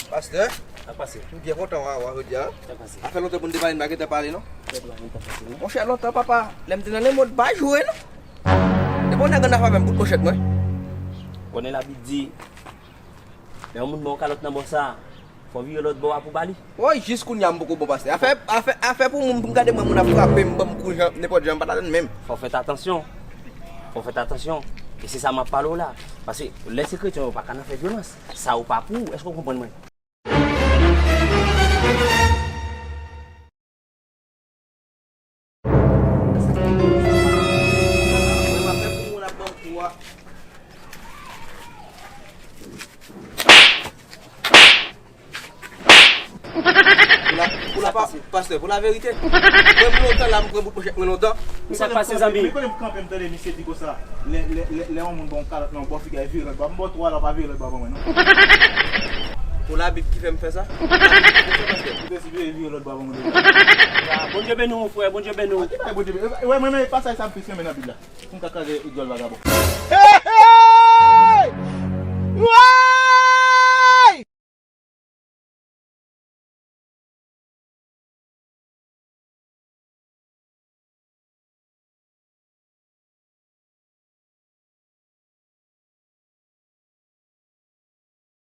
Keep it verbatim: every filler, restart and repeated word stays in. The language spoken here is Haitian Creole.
Pastè, m byen kontan wè w jodi a. Sa k pase? Sa fè lontan pou n te pale, n pa gentan pale, non? Monchè, lontan, papa, lè m te nan Lemond, m pa jwe, non. Depi yon nèg annafè avè m, bout pochèt mwen. Konnen Labib di, lè yon moun ba w kalòt nan bò sa, fò w vire lòt bò a pou ba li. Woy, jis kounye a m poko bon, pastè. Afè, afè, afè pou moun, pou m gade mwen, moun ap frape m, ban m kou jan, nenpòt jan, m pa t atann menm. Fò w fè atansyon. Fò w fè atansyon. E se sa m ap pale w la. Paske lè se kretyen, yo pa ka nan fè vyolans. Sa yo pa pou ou. Èske w konprann mwen? Pou la, pou la, pa- pastè, pou la verite. Mwen, m lontan la, m pran bout pochèt mwen lontan. Sa k pase, zanmi? Men konnen m kanpe, m tande misye di konsa, lè, lè, lè, lè yon moun ba w kalòt nan bò figi a, vire lòt bò. M ba w twa la, w pa vire lòt bò ban mwen, non. Pou Labib ki fè m fè sa? Pou Labib ki fè m fè sa, pastè? Ou te sipoze vire lòt bò ban mwen. Bondye beni w, frè, Bondye beni w. Ki bagay Bondye beni? Wè, mwen, men pasaj sa m plis renmen nan Bib la. Pou m ka kraze dyòl vagabon. Hey, hey!